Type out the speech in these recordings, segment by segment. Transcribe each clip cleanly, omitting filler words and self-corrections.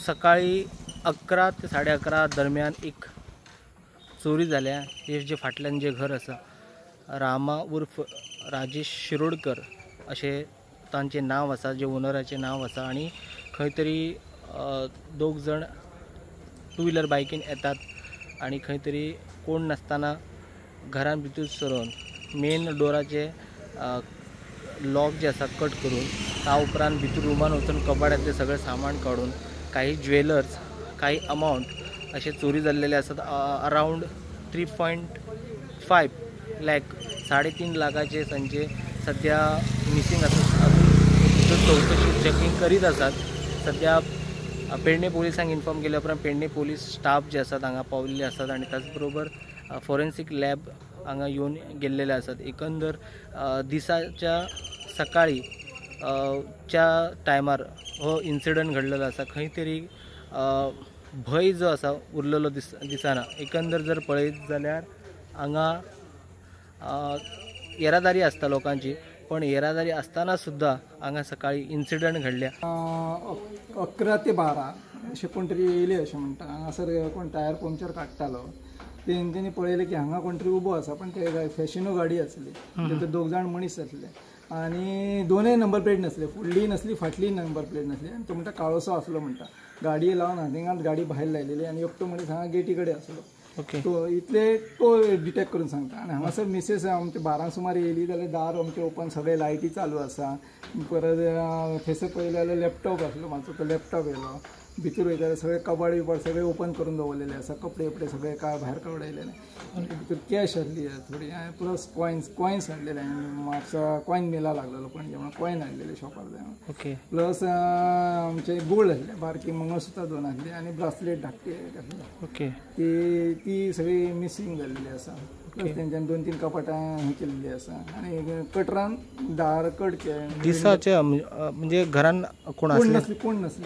सकाळी 11 ते 11:30 दरम्यान एक चोरी जाल्या. हे जे फाटल्यान जे घर आसा, रामा उर्फ राजेश शिरोडकर अशें तांचें नांव आसा, जे ओनराचें नांव आसा. आनी खंय तरी दोग जाण टू व्हिलर बायकीन येतात आनी खंय तरी कोण नासतना घरान भितर सरून मेन डोराचे लॉक जे आसा कट करून त्या उपरांत भितर रुमान वचून कबाडांतलें सगळें सामान काडून काही ज्वेलर्स, काही अमावंट अशे चोरी जाल्लेले आसात. अरावंड 3.5 लाख, 3.5 लाखाचे तांचे सद्या मिसिंग आसा. अजून भितर चवकशी चॅकिंग करीत आसात. सद्या पेडणे पोलिसांक इन्फॉर्म केल्या उपरांत पेडणे पोलीस स्टाफ जे आसात हांगा पाविल्ले आसात आनी त्याच बरोबर फॉरेन्सीक लॅब हांगा येवन गेल्लेले आसात. एकंदर दिसाच्या सकाळी च्या टायमार हो इन्सिडंट घडलेलो आसा. खंय तरी भंय जो आसा उरलेलो दिसना. एकंदर जर पळयत जाल्यार हांगा येरादारी आसता लोकांची, पण येरादारी आसतना सुद्दां हांगा सकाळी इन्सिडंट घडल्या. 11 ते 12 अशें कोण तरी येयले अशें म्हणटा. हांगासर कोण टायर पंक्चर काडटालो, तेंच्यांनी पळयलें की हांगा कोण तरी उबो आसा, पण ते फॅशिनो गाडी आसली, तेतूंत दोग जाण मनीस आसले आनी दोनूय नंबर प्लेट नासले, फुडली नासली फाटली नंबर प्लेट नासली. आनी तो म्हणटा काळोसो आसलो म्हणटा, गाडी लावन थिंगांत गाडी भायर लायलेली आनी एकटो मनीस हांगा गेटी कडेन आसलो. ओके, तो इतले तो डिटेक्ट करून सांगता. आनी हांगासर मिसेस आमचे 12 सुमार येयली जाल्यार दार आमचें ओपन, सगळे लायटी चालू आसा. परत थंयसर पळयलें जाल्यार लॅपटॉप आसलो म्हाजो, तो लॅपटॉप येयलो. भितर वयता जाल्यार सगळे कबाड बिबाड सगळे ओपन करून दवरलेले आसा, कपडे बिपडे सगळे काय भायर काडलेले. भितर कॅश आसली थोडी, प्लस कॉयन्स हाडलेले. म्हापसा कॉयन मेला लागलेलो पणजे म्हणून कॉयन हाडलेले शॉपार. ओके, प्लस आमचे गोल्ड आसले, बारकी मंगळसुत्रां दोन आसली आनी ब्रासलेट धाकटी आसली. ओके, ती सगळी मिसींग जाल्लेली आसा. प्लस तेंच्यान 2-3 कपाटां हें केल्ली आसा आनी कटरान दार कट केलें. दिसाचे म्हणजे घरान कोण नासले, कोण नासली,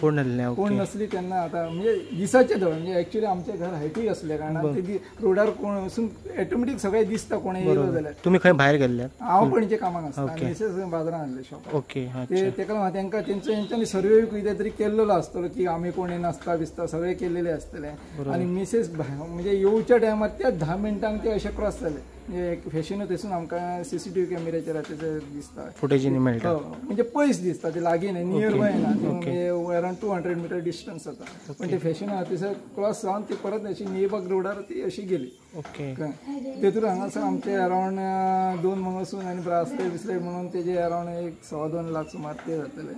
कोण नासली तेन्ना. आतां म्हणजे दिसाचे धड म्हणजे एक्चुअली आमचें घर हायटीक आसलें कारणान ते रोडार कोण वचून ऑटोमॅटीक सगळें दिसता कोण येयलो जाल्यार. तुमी खंय भायर गेल्ले? हांव पणजे कामाक आसता, मिसेस बाजारान आसले शॉपार. ओके, ते तेका लागून तेंकां तेंचो तेंच्यांनी सर्वे कितें तरी केल्लो आसतलो की आमी कोण नासता बिसता सगळें केल्लेलें आसतलें. आनी मिसेस म्हणजे येवच्या टायमार त्या 10 मिनटांक ते अशें क्रॉस जाले. म्हणजे फॅशिनो थंयसून आमकां सीसीटीव्ही कॅमेऱ्याचेर तेजे दिसता, फुटेजीनी मेळटा, म्हणजे पयस दिसता, ते लागीं न्हय, नियर बाय ना, म्हणजे अरावंड 200 मिटर डिस्टन्स जाता. पण ते फॅशिनो थंयसर क्रॉस जावन ती परत अशी नेबक रोडार ती अशी गेली. ओके, तेतून हांगासर आमचे अरावंड 2 मंगळसूत्र आनी ब्रासलेट बिसलेट म्हणून तेजे अरावंड 1.25 लाख सुमार ते जातले.